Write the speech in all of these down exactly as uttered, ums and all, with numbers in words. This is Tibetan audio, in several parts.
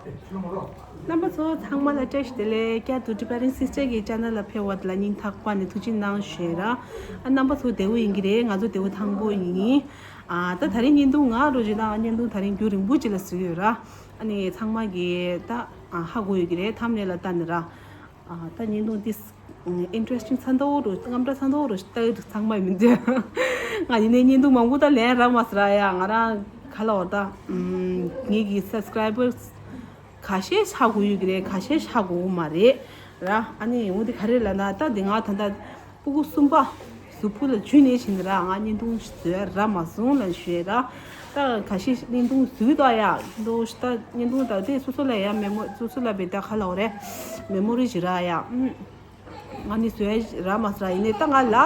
རྣམ་པ་ཚོ་ཚང་མ་ལ་བཀྲ་ཤིས་བདེ་ལེགས། ཀྱ་དུ་ཊི་པེ་རིང་སིས་ཊར་གི་ཅེ་ནལ་ལ་ཕེབས་པ་དེ་ལ་སྙིང་ཐག་པ་ནས་ཐུགས་རྗེ་གནང་ཞུ་ཡ་ར། ཨ་རྣམ་པ་ཚོ་བདེ་པོ་ཡིན་གྱི་རེད། ང་ཚོ་བདེ་པོ་ཐང་པོ་ཡིན། ཨ་ད་དེ་རིང་བརྙན་ཐུང་ང་རོ་ཇི་ན་བརྙན་ཐུང་དེ་རིང་རྒྱུན་རིང་པོ་ཅིག་ལ་བཟོས་ཡོད་ར། ཨ་ནི་ཚང་མ་གིས་ད་ཧ་གོ་ཡོད་ཀྱི་རེད། ཐམ་ནེལ་ལ་ལྟ་ནས་ར། ཨ་ད་བརྙན་ཐུང་དེ་ཨིན་ཊ་རེ་སི་ཊིང་ཚ་མདོག་རུ་རྔམ་དྲག་ཚ་མདོག་རུ་ལྟ་ཚང་མ་མི་འདུག་ང་ཡིན་ནའི་བརྙན་ཐུང་མང་པོ་ད་ལེན་རག་མ་སོང་ར་ཡ། ང་རང་ག་ལ་འོ་ད་ངེད་ཀྱི་སབ་སི་ཀ་རའི་བར་ཁ་ཤས་ཧ་གོ་ཡོད་ཀྱི་རེད། ཁ་ཤས་ཧ་གོ་གི་མ་རེད་ར། ཨ་ནི་འོ་དེ་ག་རེ་ལབ་ན་ད་དེ་ང་ད་ལྟ་སྤུ་གུ་གསུམ་པ་གཟུགས་པོ་ལ་འཇུས་ནས་བྱས་ནས་ར་ང་བརྙན་ཐུང་བཟོ་ཡ་རག་མ་སོང་ལབ་ཞུ་ཡ་ར། ད་ཁ་ཤས་བརྙན་ཐུང་བཟོས་ད་ཡ་འདུག་ད་བརྙན་ཐུང་ད་དེ་སོ་སོ་ལ་ཡ་མེ་མོ་སོ་སོ་ལ་བེ་ད་ག་ལབ་དགོས་རེད། མེ་མོ་རི་ཅིག་ར་ཡ། ང་ནི་བཟོས་ར་མ་ཟ་ཡིན་ནའི་ད་ང་ལ་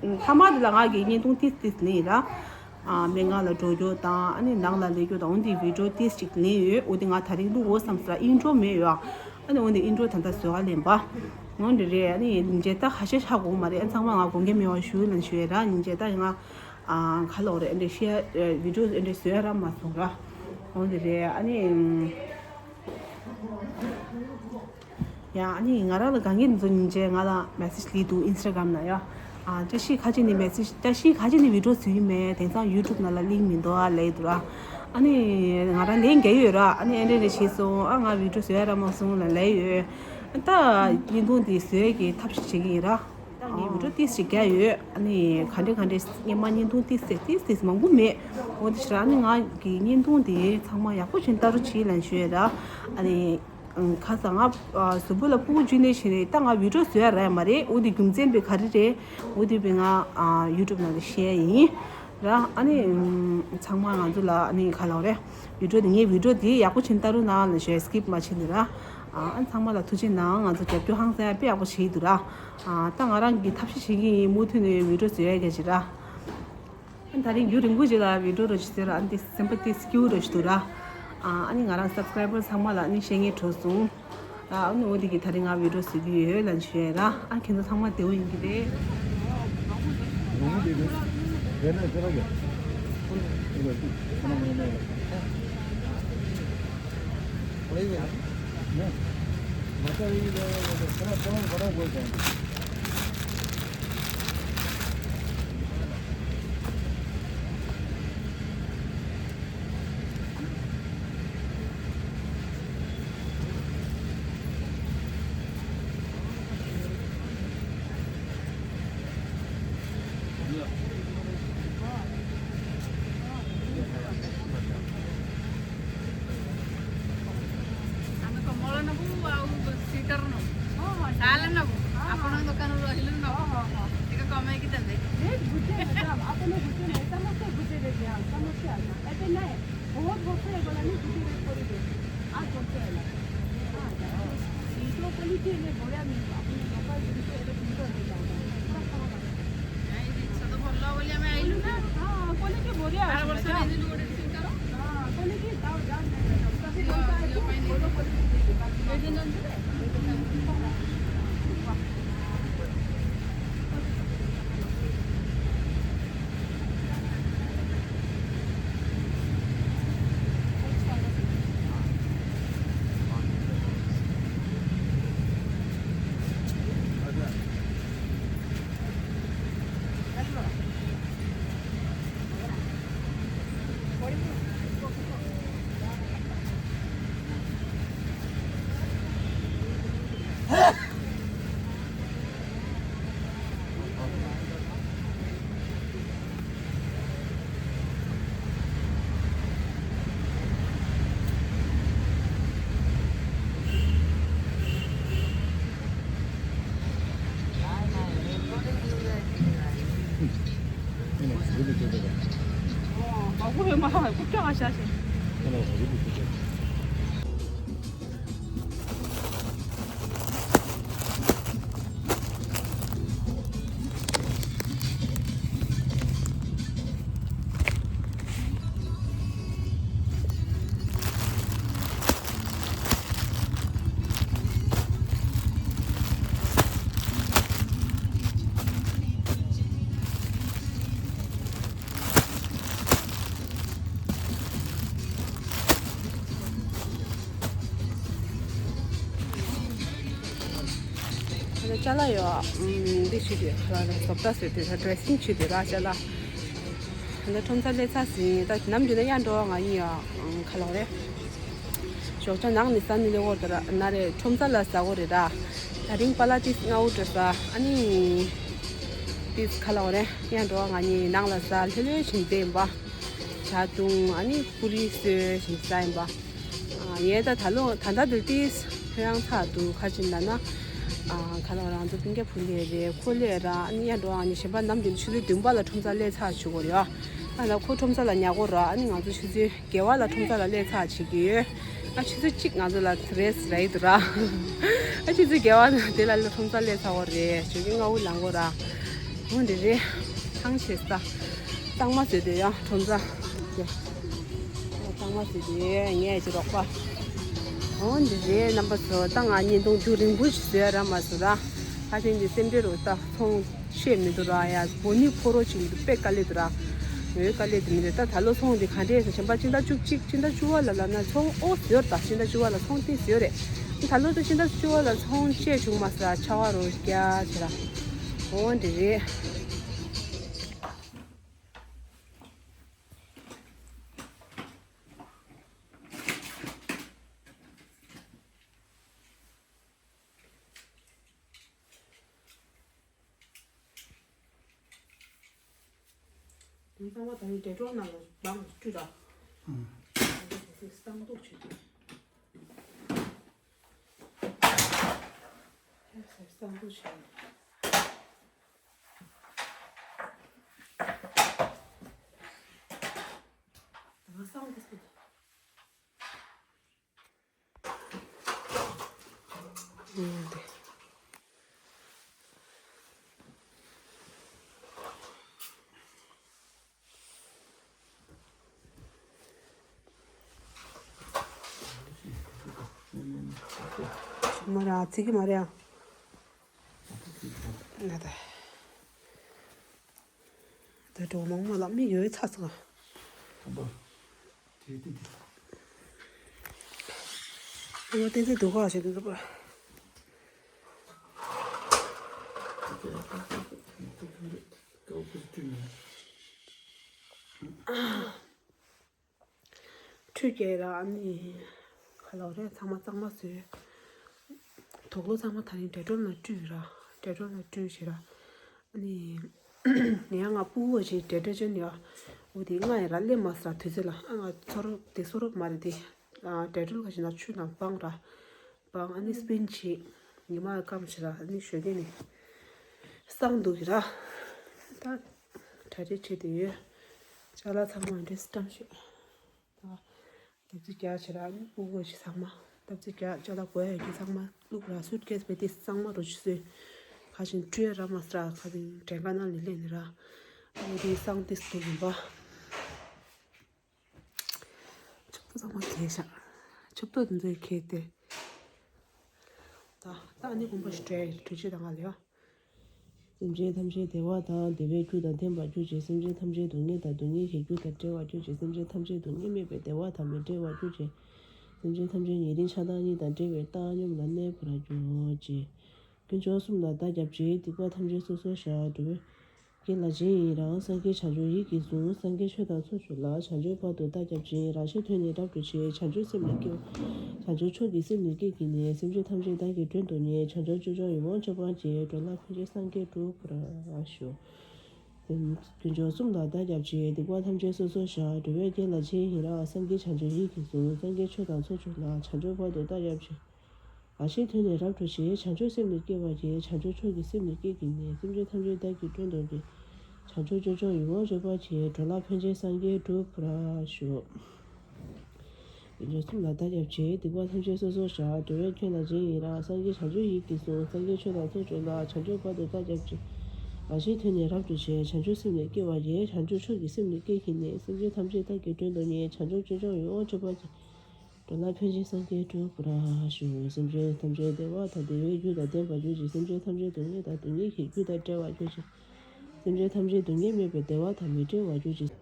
མཐའ་མ་དེ་ལ་ང་གི་བརྙན་ཐུང་ཏིས་ཏིས་ནི་ར། ཨ་སྨན་ཁང་ལ་འགྲོ་རྒྱུ་དང་ཨ་ནི་ནང་ལ་སླེབས་རྒྱུ་དང་འོ་འདི་བི་ཌིའོ་ཏིས་ཅིག་ལེན་ཡོད། འོ་འདི་ང་དེ་རིང་བླུག་འོ་བསམ་ཟ་ཨིན་ཊྲོ་མེད་ཡོད། ཨ་ནི་འོ་འདི་ཨིན་ཊྲོ་ད་ལྟ་བཟོ་ག་ལེན་པ། འོ་འདི་རེད། ཨ་ནི་མཇལ་ད་ཁ་ཤས་ཧ་གོ་མ་རེད། ཨ་ཚང་མ་ང་དགོངས་འགལ་མེད་པ་ཞུ་ལབ་ཞུ་ཡས་ར། མཇལ་ད་ང་ཨ་ག་ལབ་དགོས་རེད། ཨ་འདྲ་ཤེར་བི་ཌིའོ་ཨ་འདྲ་བཟོ་ཡ་རག་མ་སོང་ར། འོ་འདི་རེད། ཨ་ནི། ཡང་ཨ་ནི་ང་རང་ལ་དཀའ་ངལ་འདི་ཚོ་སྙིང་རྗེ་ང་ལ་མེ་སེ་ཇི་སླེབས་འདུག་ཨིན་སི་ཊ་གྷ་རམ་ནང་ཡ། ཨ་བཀྲ་ཤིས་ཁ་ཆེ་ནས་མེ་སེ་ཇི། བཀྲ་ཤིས་ཁ་ཆེ་ནས་བི་ཌིའོ་བཟོ་གི་མེད། དེང་སང་ཡུ་ཊུབ་ནང་ལ་ལིང་མི་འདུག་ཨ་ལབ་འདུག་ར། ཨ་ནི་ང་རང་ལན་རྒྱག་ཡོད་ར། ཨ་ནི་ཨེ་འདྲ་འདྲ་བྱས་སོང་། ཨ་ང་བི་ཌིའོ་བཟོ་ཡ་རག་མ་སོང་ལབ་ལབ་ཡོད། ད་བརྙན་ཐུང་འདི་བཟོ་ཡ་གི་ཐབས་ཤེས་བྱེད་ཀྱི་ཡིན་ར། ད་ངས་བི་ཌིའོ་ཏིས་ཞིག་རྒྱག་ཡོད། ཨ་ནི་ག་འདྲ་ག་འདྲ་སྔོན་མ་བརྙན་ཐུང་ཏིས་ཏིས་ཏིས་ཏིས་མང་པོ་མེད། འོ་དེ་ཕྱིར་ཨ་ནི་ང་གི་བརྙན་ཐུང་དེ་ཚང་མ་ཡག་པོ་བྱས་ནས་ལྟ་རོགས་བྱེད་ལབ་ཞུ་ཡ་ར། ཨ་ནི་ཁ་སང་ང་གཟུགས་པོ་ལ་ཕྲུ་གུ་འཇུས་ནས་བྱས་ནས་ད་ང་བི་ཌིའོ་བཟོ་ཡ་རག་མ་རེད། འོ་དེ་རྒྱུ་མཚན་དེ་ག་རེ་རེད། འོ་དེ་བས་ང་ཡུ་ཊུབ་ནང་ལ་བཤད་ཡིན་ར། ཨ་ནི་ཚང་མ་ང་ཚོ་ལ་ཨ་ནི་ག་ལབ་རེད། བི་ཌིའོ་དེ་ངའི་བི་ཌིའོ་དེ་ཡག་པོ་བྱས་ནས་ལྟ་རོགས་གནང་ལབ་ཞུ་ཡ། སི་ཀིབ་མ་བྱས་ནས་ར། ཨ་ནི་ཚང་མ་ལ་ཐུགས་རྗེ་གནང་། ང་ཚོ་རྒྱབ་སྐྱོར་ཧང་སང་ཡ་དཔེ་ཡག་པོ་བྱས་འདུག་ར། ཨ་ད་ང་རང་གིས་ཐབས་ཤེས་བྱེད་ཀྱི་ཡིན། མུ་མཐུད་ནས་བི་ཌིའོ་བཟོ་ཡ་ག་ཞིག་ར། ཨ་ད་རིང་རྒྱུན་རིང་པོ་ཞིག་ལ་བི་ཌིའོ་རོ་ཞིག་བཟོས་ར། ཨ་འདི་སེམས་པ་ཏིས་སྐྱིད་པོ་རོ་ཞིག་འདུག་ར། ཨ་ཨ་ནི་ང་རང་སབ་སི་ཀ་རའི་བར་ཚང་མ་ལ་ཨ་ནི་བཤད་མཁན་བྲོས་སོང་། ཨ་ཨ་ནི་འོ་འདི་གི་ད་རིང་ང་བི་ཌིའོ་བཟོ་གི་ཡོད་ལབ་ཞུ་ཡ་ར། ཨ་ཁྱེད་ཚོ་ཚང་མ་བདེ་པོ་ཡིན་གྱི་རེད། ଆମେ କମଳ ନବୁ ଆଉ ସିଟର ନବୁ। ହଁ, ହଁ, ସାଲ ନବୁ। ହଁ, ହଁ। ଆପଣଙ୍କ ଦୋକାନରୁ ରହିଲେ ନବୁ। ହଁ, ହଁ, ହଁ। ଟିକେ କମେଇକି ଦେବେ। ରେଟ୍ ବୁଝେ ମ୍ୟାଡାମ, ଆପଣ ବୁଝେ ନାହିଁ, ସମସ୍ତେ ବୁଝେଇବେ ଯେ, ହଁ, ସମସ୍ତେ ଆଜ୍ଞା। ଏବେ ନାହିଁ, ବହୁତ ବର୍ଷ ହେଇଗଲାଣି ବୁଝେଇ ରେଟ୍ କରିବେ। ଆଉ ବର୍ଷ ହେଲା। ହଁ, ଆଜ୍ଞା। ଜିନିଷ କ୍ୱାଲିଟି ହେଲେ ବଢ଼ିଆ ମିଳିବ। ଆପଣ ଲୋକାଲ ଜିନିଷ ଏବେ ସୁନ୍ଦର ହେଇଯାଉଛି। ପୁରା ଖରାପ ନାଇଁ, ଜିନିଷ ତ ଭଲ ବୋଲି ଆମେ ଆଇଲୁ ନା। ହଁ, କ୍ୱାଲିଟି ବଢ଼ିଆ ଆର ଅଛି, ବର୍ଷ ମ୍ୟାଡାମ। ନେଇଥିଲୁ ଗୋଟେ ସିଟର। ହଁ, କ୍ୱାଲିଟି ଯାଉ, ଯାଉ, ଯାଉ, ଯାଉ। ତାକୁ ଝିଅ, ଭଲ ଝିଅ ପାଇବେ, ପାଇଁ ଭଲ ନେଇଥିଲୁ। କ୍ୱାଲିଟି ଦେଇଦେବା। ଦେଇଦେଇଛନ୍ତି ଯେ। ཅ་ལག་ཡོད། ཨམ། འདི་ཞུས་ཏེ་ཁ་ལག་རེད། བཟོ་ལྟ་བཟོས་ཏེ་ད་ཌེ་རེ་སིང་བྱས་ཏེ་ར་ཅ་ལག་ད་ཁྲོམ་ས་སླེབས་ཚར་ཟིན། ད་ནམ་རྒྱུན་ན་ཡར་འགྲོ་བ་ང་གཉིས་ཡོད། ཨམ། ཁ་ལག་རེད། ཞོགས་ཇ་ནང་ནས་ཟ་ནི་ལེ་འོར་ད་ར་ན་རེད། ཁྲོམ་ས་ལ་ཟ་གོ་རེད་ར། ད་རིང་པ་ལ་ཏིས་སྔ་བོ་འགྲོ་ས། ཨ་ནི་ཏིས་ཁ་ལག་རེད། ཡར་འགྲོ་བ་ང་གཉིས་ནང་ལ་ཟ་ལྷོད་ལྷོད་བྱས་ཏེ་ཡིན་པ། ཇ་བཏུང་། ཨ་ནི་པུ་རི་བཟོས་བྱས་ཟ་ཡིན་པ། ཨ། ངས་ད་ད་ལོ་ད་ལྟ་འདིར་ཏིས་ལྷོད་ཡངས་ཚར་འདུག་ག་ཅི་ལབ་ན། ཨ། ཁ་ལག་རང་ཚོ་སྤུན་ཀྱག་བུ་ལས་རེད། ཁོ་ལས་ར། ཨ་ནི་ཡར་འགྲོ། ཨ་ནི་གཞན་པ་ནམ་རྒྱུན་ཆུ་ཚོད་བདུན་པ་ལ་ཁྲོམ་ས་སླེབས་ཚར་བྱེད་དགོས་རེད་ཨ། ད་ལྟ་ཁོ་ཁྲོམ་ས་ལ་ཉལ་གོ་ར། ཨ་ནི་ང་ཚོ་ཆུ་ཚོད་བརྒྱད་པ་ལ་ཁྲོམ་ས་ལ་སླེབས་ཚར་བྱེད་ཀྱི་ཡོད། ཨ། ཆུ་ཚོད་གཅིག་ང་ཚོ་ལ་རེས་རེད་འདུག་ར། ཨ། ཆུ་ཚོད་བརྒྱད་པ་དེ་ལ་ཁྲོམ་ས་སླེབས་ཚར་བ་རེད། ཆུ་ཚོད་ལྔ་བོ་ལངས་གོ་ར། འོ་འདི་རེད། ཐང་ཆད་ས། གཙང་མ་བཟོས་ཏེ་ཡ་ཁྲོམ་ས། གཙང་མ་བཟོས་ཏེ་ངས་ཅི་རོགས་པ། འོ་འདི་རེད་རྣམ་པ་ཚོ། ད་ང་བརྙན་ཐུང་རྒྱུན་རིང་པོ་ཞིག་བཟོས་ར་མ་བཟོས་ར། ཁ་ཅན་གྱི་སེམས་ཁྲལ་རུ་ད་ཚོང་ཤེས་མི་འདུག་ར། ཡ་བོ་ནི་ཕོ་རོ་ཅིག་འདུག་དཔེ་དཀའ་ལས་འདུག་ར། མོའི་དཀའ་ལས་དེ་མི་རེད། ད་ད་ལོ་ཚོང་འདི་ག་འདྲས་ཟེར་གཞན་པ་སྤྱི་ཟླ་བཅུ་གཅིག་སྤྱི་ཟླ་བཅུ་པ་ལ་ལབ་ན་ཚོང་ཨོ་ཟོས་ར། ད་སྤྱི་ཟླ་བཅུ་པ་ལ་ཚོང་དེ་ཟོས་རེད། ད་ལོ་ད་སྤྱི་ཟླ་བཅུ་པ་ལ་ཚོང་བཅད་བྱུང་མ་ཟ་ཆ་བ་རོ་རྒྱ་ཆེ་ར། འོ་འདི་རེད། དེ་གཙང་མ་དང་འབྲས་ཀྲོང་ནང་ལ་མང་བཀྲུས་ར། ཨང་། དེ་གསང་སྡུག་བྱེད་དུས། གསང་སྡུག་བྱེད། ད་གསང་སྡུག་བྱེད། མ་ར་ཚིག་གི་མ་རེད་ཨ། ང་ད། ད་འགྲོ་མང་མ་ལ་མི་ཡོད་ཚ་ཚ། ཨོ་ཏེ་ཏེ་འདུག་ག་ཞེས་འདུག་པ། ཁྲུས་རྒྱག་ར་ཨ་ནི། ཁ་ལོ་རེ་ཚང་མ་གཙང་མ་བཟོས། དུག་ལོག་ཚང་མ་ད་རིང་འབྲས་ཀྲོང་ལ་བཀྲུས་ར། འབྲས་ཀྲོང་ལ་བཀྲུས་བྱས་ར། ཨ་ནི། ཡང་ང་སྤུ་གུ་ཞིག་འབྲས་ཀྲོང་ཅན་ཡ། འོ་དེ་ང་ཡི་ར་སླེབས་མ་སོང་དུས་ཚོད་ལ། ཨ། ང་ཚོ་རོགས་དེ་ཚོ་རོགས་མ་རེད་དེ། ཨ། འབྲས་ཀྲོང་ལ་ཞིག་ན་ཆུ་ནང་སྤང་ར། སྤང་། ཨ་ནི་སྤིན་ཆེ། ཉི་མ་སྐམ་བྱས་ར། ཨ་ནི་ཞོགས་ཀས་ནས་གསང་འདུག་གི་ར། ད་གྲ་སྒྲིག་བྱས་ཏེ་ཡོད། ཅ་ལག་ཚང་མ་འདྲེས་སི་ཀྲམ་ཤོད། ད། སྟབས་བདེ་རྒྱག་བྱས་ར། ཨ་ནི་སྤུ་གུ་ཞིག་ཚང་མ་སྟབས་བདེ་རྒྱག་ཅ་ལག་དགོས་ཡ་ཡོད་རྒྱུ་ཚང་མ་བླུགས་ར། སུཊ་ཀེས་བེ་ཏི་གཙང་མ་རུ་ཆུ་བཟོས། ཁ་ཞིང་བཀྲུས་ར་མ་སྲ་ཁ་ཞིང་དྲན་ག་ནང་ལས་ལེན་ར། ཨ་ནི་དེ་གསང་ཏིས་འདུག་ཡིན་པ། ཆུ་ཏོ་ཚང་མ་གས་ཤག་ཆུ་ཏོ་འདི་ཚོ་གས་ཏེ། ད་ད་ཨ་ནི་དགོན་པ་ཞིག་བྲལ་གྲུ་ཆུ་དང་ང་ལེ་བ། སེམས་ཅན་ཐམས་ཅད་བདེ་བ་དང་བདེ་བའི་རྒྱུ་དང་ལྡན་པར་གྱུར་ཅིག་སེམས་ཅན་ཐམས་ཅད་སྡུག་བསྔལ་དང་སྡུག་བསྔལ་གྱི་རྒྱུ་དང་བྲལ་བར་གྱུར་ཅིག་སེམས་ཅན་ཐམས་ཅད་སྡུག་བསྔལ་མེད་པའི་བདེ་བ་དང་མི་འབྲལ་བར་གྱུར་ཅིག་སེམས་ཅན་ཐམས་ཅད་ཉེ་རིང་ཆགས་སྡང་གཉིས་དང་བྲལ་བའི་བཏང་སྙོམས་ལ་གནས་པར་གྱུར་ཅིག་དཀོན་མཆོག་གསུམ་ལ་བདག་སྐྱབས་མཆི། སྡིག་པ་ཐམས་ཅད་སོ་སོར་བཤགས། འགྲོ་བའི་དགེ་ལ་རྗེས་ཡི་རང་། སངས་རྒྱས་བྱང་ཆུབ་ཡིད་ཀྱིས་བཟུང་། སངས་རྒྱས་ཆོས་དང་ཚོགས་སྤྱོད་ལ། བྱང་ཆུབ་བར་དུ་བདག་སྐྱབས་མཆི། རང་གཞན་དོན་ནི་རབ་ཏུ་བྱེད། བྱང་ཆུབ་སེམས་ནི་བསྐྱེད། བྱང་ཆུབ་མཆོག་གི་སེམས་ནི་བསྐྱེད་བགྱིས་ནས། སེམས་ཅན་ཐམས་ཅད་བདག་གིས་མགྲོན་དུ་གཉེར། བྱང་ཆུབ་སྤྱོད་མཆོག་ཡིད་འོང་སྤྱོད་པར་བྱེད། འགྲོ་ལ་ཕན་ཕྱིར་སངས་རྒྱས་འགྲུབ་པར་ཤོག་དཀོན་མཆོག་གསུམ་ལ་བདག་སྐྱབས་མཆི། སྡིག་པ་ཐམས་ཅད་སོ་སོར་བཤགས། འགྲོ་བའི་དགེ་ལ་རྗེས་ཡི་རང་། སངས་རྒྱས་བྱང་ཆུབ་ཡིད་ཀྱིས་བཟུང་། སངས་རྒྱས་ཆོས་དང་ཚོགས་སྤྱོད་ལ། བྱང་ཆུབ་བར་དུ་བདག་སྐྱབས་མཆི། རང་གཞན་དོན་ནི་རབ་ཏུ་བྱེད། བྱང་ཆུབ་སེམས་ནི་བསྐྱེད་པར་བགྱི། བྱང་ཆུབ་མཆོག་གི་སེམས་ནི་བསྐྱེད་བགྱིས་ནས། སེམས་ཅན་ཐམས་ཅད་བདག་གིས་མགྲོན་དུ་གཉེར། བྱང་ཆུབ་སྤྱོད་མཆོག་ཡིད་འོང་སྤྱོད་པར་བྱེད། འགྲོ་ལ་ཕན་ཕྱིར་སངས་རྒྱས་འགྲུབ་པར་ཤོག་དཀོན་མཆོག་གསུམ་ལ་བདག་སྐྱབས་མཆི། སྡིག་པ་ཐམས་ཅད་སོ་སོར་བཤགས། འགྲོ་བའི་དགེ་ལ་རྗེས་ཡི་རང་། སངས་རྒྱས་བྱང་ཆུབ་ཡིད་ཀྱིས་བཟུང་། སངས་རྒྱས་ཆོས་དང་ཚོགས་སྤྱོད་ལ། བྱང་ཆུབ་བར་དུ་བདག་སྐྱབས་མཆི། རང་གཞན་དོན་ནི་རབ་ཏུ་བྱེད། བྱང་ཆུབ་སེམས་ནི་བསྐྱེད་པར་བགྱི། བྱང་ཆུབ་མཆོག་གི་སེམས་ནི་བསྐྱེད་བགྱིས་ནས། སེམས་ཅན་ཐམས་ཅད་བདག་གིས་མགྲོན་དུ་གཉེར། བྱང་ཆུབ་སྤྱོད་མཆོག་ཡིད་འོང་སྤྱོད་པར་བགྱི། འགྲོ་ལ་ཕན་ཕྱིར་སངས་རྒྱས་འགྲུབ་པར་ཤོག་སེམས་ཅན་ཐམས་ཅད་བདེ་བ་དང་བདེ་བའི་རྒྱུ་དང་ལྡན་པར་གྱུར་ཅིག་སེམས་ཅན་ཐམས་ཅད་སྡུག་བསྔལ་དང་སྡུག་བསྔལ་གྱི་རྒྱུ་དང་བྲལ་བར་གྱུར་ཅིག་སེམས་ཅན་ཐམས་ཅད་སྡུག་བསྔལ་མེད་པའི་བདེ་བ་དང་མི་འབྲལ་བར་གྱུར་ཅིག་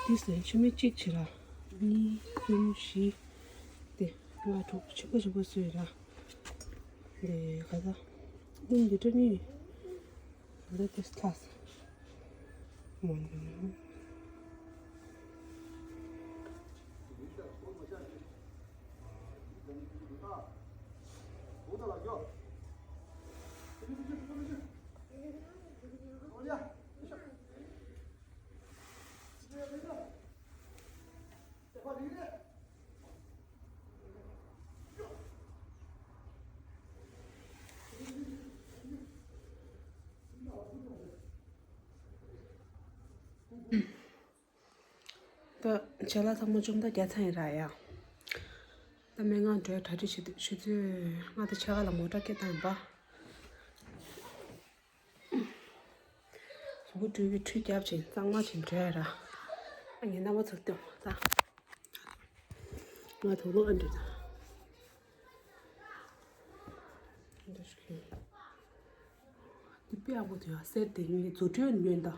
ཏིས་ལས་ཆུ་མིག་གཅིག་བྱེད་ར། གཉིས་གསུམ་བཞི། དེ་ལྔ་དྲུག་ཆེན་པོ་ཆེན་པོ་བཟོས་ར། དེ་ག་ད། སྣུམ་འདི་སྤྲོ་ནི། འདི་ཏིས་ཐ་སི། མོ་ནི། ད་ཅ་ལག་ཚང་མ་བཅོམ་ད་རྒྱག་ཚར་ཡིན་ར་ཡ། ད་སྨན་ཁང་འགྲོའི་གྲ་སྒྲིག་བྱེད་དུས་ཆུ་ཚོད་ལྔ་དང་ཕྱེད་ཀ་ལ་མོ་ཊ་སྐད་བཏང་ཡིན་པ། གཟུགས་པོ་བཀྲུས་པའི་ཁྲུས་བརྒྱབ་ཅིང་གཙང་མ་བྱས་འགྲོ་ཡ་ར། ཨ་ངའི་རྣམ་པ་ཚོར་སྟོན་ད། ང་དུག་ལོག་ཨ་འདྲ་ད། འདི་དཔེ་ཡག་པོ་འདུག་ཡ། གསེར་དེ་ངའི་རྫུ་འཕྲུལ་ཉོས་ད།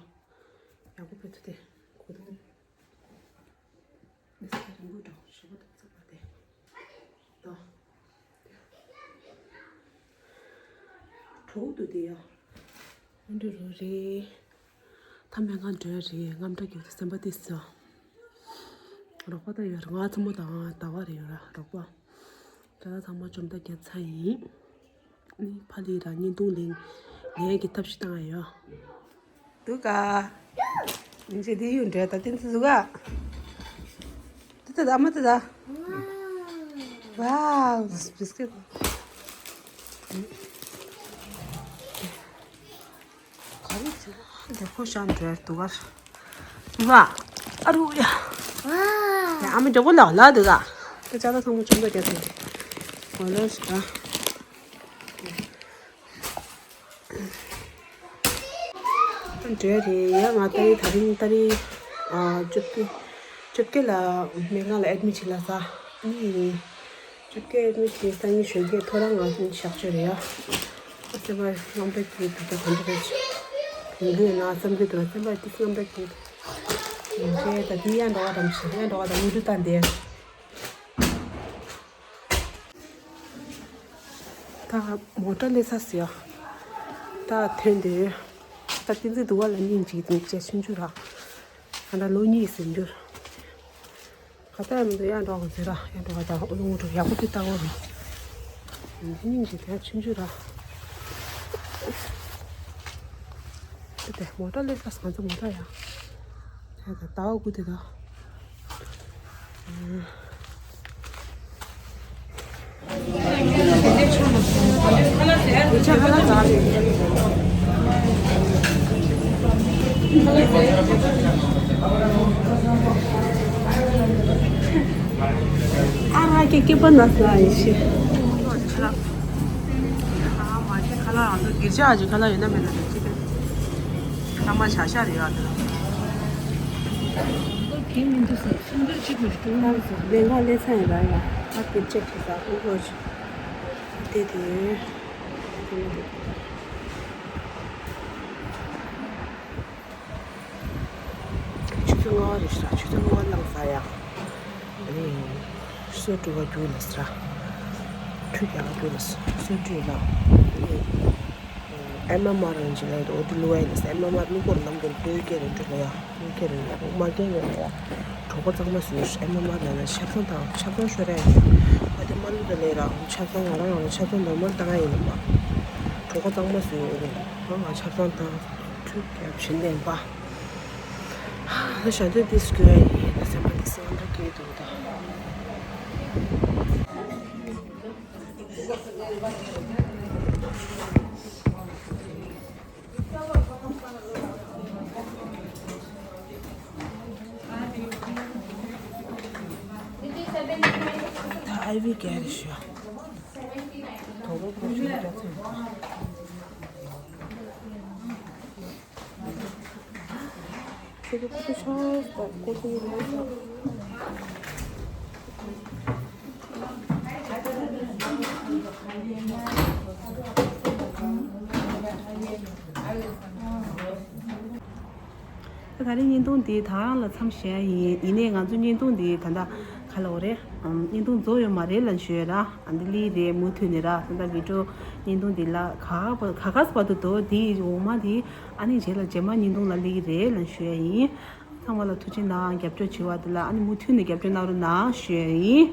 ཡག་པོ་དཔེ་ཐུག་དེ་གོ་དུ། འདི་གསེར་རིང་པོ་འདྲ་ཞེ་པོ་འདུག་ཚ་པ་དེ། ད། གྲོགས་འདུག་དེ་ཡ། འདི་རུ་རེད། ཐ་མའི་ང་འདྲ་རེད། རྔམ་དྲག་གི་སེམས་པ་ཏིས་ཚོ། རོགས་པ་ད་ཡོད་ར། ང་ཚ་མོ་དང་ཟླ་བ་རེ་ཡོད་ར་རོགས་པ། ད་ད་ཚང་མ་བཅོམ་ད་རྒྱག་ཚར་ཡིན། ནི་ཕ་ལི་ར་བརྙན་ཐུང་ལེན་ལེན་གྱི་ཐབས་ཤེས་བཏང་ཡ་ཡོད། འདུག་ག་ཉིན་ཅིག་དེ་ཡུན་འདྲེ་ད་ཏིན་ཙི་འདུག་ག་ཏི་ཏི་ད་མ་ཏི་ད། ཝའོ། བིས་ཀིཊ། ག་རེ་བྱེད། འདི་ཁོ་ཤ་འདྲེ་འདུག་ག་ཝ། ཨ་རུ་ཡ། ཝ། ཨ་མ་འདྲེ་གོ་ལག་ལ་འདུག་ག་ད་ཅ་ལག་ཚང་མ་བཅོམ་ད་རྒྱག་ཚར་ཡིན། ཨོ་ལོ་ཤ། འདྲེ་རེད་ཡ། ང་ཏ་རིག་ད་རིང་ཏ་རིག་ཨ་བཅོ་བརྒྱད། བཅོ་བརྒྱད་ལ་སྨན་ཁང་ལ་ཨེ་ཌི་མིཊ་བྱེད་ལ་ས། ཨ་ནི་བཅོ་བརྒྱད་ཨེ་ཌི་མིཊ་བྱས་སང་ཉིན་གཞོན་སྐྱེས་ཐོ་རངས་ང་གཤག་བཅོས་རེད་ཡ། སེམས་པ་རྔམ་པའི་སྐྱིད་འདུག་ད་ག་འདྲ་རེད། ཡོང་གི་ཡོད་ན་བསམ་གྱི་འདུག་སེམས་པ་ཏིས་རྔམ་པའི་སྐྱིད། འདྲེ་ད་དེ་ཡ་འགྲོ་བ་དང་ཞེ་ཡ་འགྲོ་བ་དང་མི་འགྲོ་ད་འདི། ད་མོ་ཊ་སླེབས་ས་ཟེར་ཡ། ད་ཐོན་དེ། ད་ཏིན་ཙི་འདུག་བ་ལ་སྙིང་རྗེ་དང་བཅས་ཆུང་ཆུང་ར། ད་ལོ་གཉིས་ཟིན་རྒྱུར། ག་ད་ཡང་མི་འདུག་ཡང་འགྲོ་གི་ཟེར་ར་ཡང་འགྲོ་ག་ད་ཨོ་ལོ་ངོ་ཡག་པོ་དེ་ལྟ་བ་རེད། སྙིང་རྗེ་དེ་ཆུང་ཆུང་ར། དེ་མོ་ཊ་སླེབས་ས་ང་ཚོ་མོ་ཊ་ཡ། ད་ད་ལྟ་བ་དགུ་དེ་ད། ཨ་ར་ཀེ་ཀེ་པ་ན་ས་ཡིན་ཤི། ཁ་ལག་མ་ཁྱེར་ཁ་ལག་རང་ཚོ་སྒེར་ཆ་ཨ་ཅེ་ཁ་ལག་ཡོད་ན་མེད་ན་མེད་ཅེས་ཁ་མ་བྱ་ཤ་རེད་ཡ་དེ་ལ། དེ་མི་འདུག་ཟེར་སུམ་སྟོང་གཅིག་ལ་སྟོང་ལ་ཟེར་ལས་འགན་ལས་ཚན་ཡིན་པ་ཡ། ཨ་དེ་ཅེག་བྱེད་ས་ཨུ་ཧོ་ཅི་དེ་དེ། ཆུ་ཚོད་ལྔ་པ་རེད་ཤག་ཆུ་ཚོད་ལྔ་པ་ལངས་ས་ཡ། ཨ་ནི་སོ་བཀྲུ་བ་རྒྱུགས་ལ་ཟེར། ཁྲུས་རྒྱག་ག་རྒྱུགས་ལ་ཟེར། སོ་བཀྲུས་ལ། ཨ་ནི་ཨེམ་ཨེམ་ཨར་ཡིན་གྱི་ལ་ཡོད་འོ་དེ་བླུགས་པ་ཡིན་ལ་ཟེར། ཨེམ་ཨེམ་ཨར་བླུགས་པར་ནམ་རྒྱུན་བླུགས་ཀྱི་རེད་འགྲོ་ལ་ཡ། བླུགས་ཀྱི་རེད་མ་རྒྱག་ཡོད་ལ་ཡ། གྲོད་ཁོག་གཙང་མ་བཟོས། ཨེམ་ཨེམ་ཨར་ལ་ན་ཆབ་གསང་དང་ཆབ་གསང་ཤོར་ཡ་ཡིན། ཨ་དེ་མ་བླུགས་ད་ལས་ར་ཆབ་གསང་ང་རང་རང་ཆབ་གསང་ནོར་མལ་བཏང་ཡ་ཡིན་ལ་མ། གྲོད་ཁོག་གཙང་མ་བཟོས་ཡོད་རེད། ང་ང་ཆབ་གསང་དང་ཁྲུས་རྒྱབ་བྱིན་ལེན་པ། ཞལ་འདོན་འདི་སྐྱོ་ཡིན་ན་སེམས་པ་འདི་སེམས་པ་སྐྱིད་འདུག་ད། ད་ཨའི་བི་ག་རེ་ཤོད། དོ་པོ་པོ་ཤོད་རྒྱ་ཚོད། ད་རེས་བརྙན་ཐུང་འདི་ད་རང་ལ་མཚམས་བཞག་ཡིན། ཡིན་ནའི་ང་ཚོ་བརྙན་ཐུང་འདི་ད་ལྟ་ག་ལ་འོ་རེད། ཨམ། བརྙན་ཐུང་རྫོགས་ཡོད་མ་རེད་ལབ་ཞུ་ཡ་ར། ཨ་འདི་ལི་རེད། མུ་མཐུད་ནས་ར། ད་ལྟ་བི་ཌིའོ་བརྙན་ཐུང་འདི་ལ་ག་ག་ག་ག་ས་བར་དུ་འདུག་འདི་འོ་མ་འདི་ཨ་ནི་རྗེས་ལ་རྗེས་མ་བརྙན་ཐུང་ལ་ལི་རེད་ལབ་ཞུ་ཡ་ཡིན། ཚང་མ་ལ་ཐུགས་རྗེ་གནང་། རྒྱབ་སྐྱོར་བྱེད་པ་འདི་ལ་ཨ་ནི་མུ་མཐུད་ནས་རྒྱབ་སྐྱོར་གནང་རོགས་གནང་ཞུ་ཡ་ཡིན།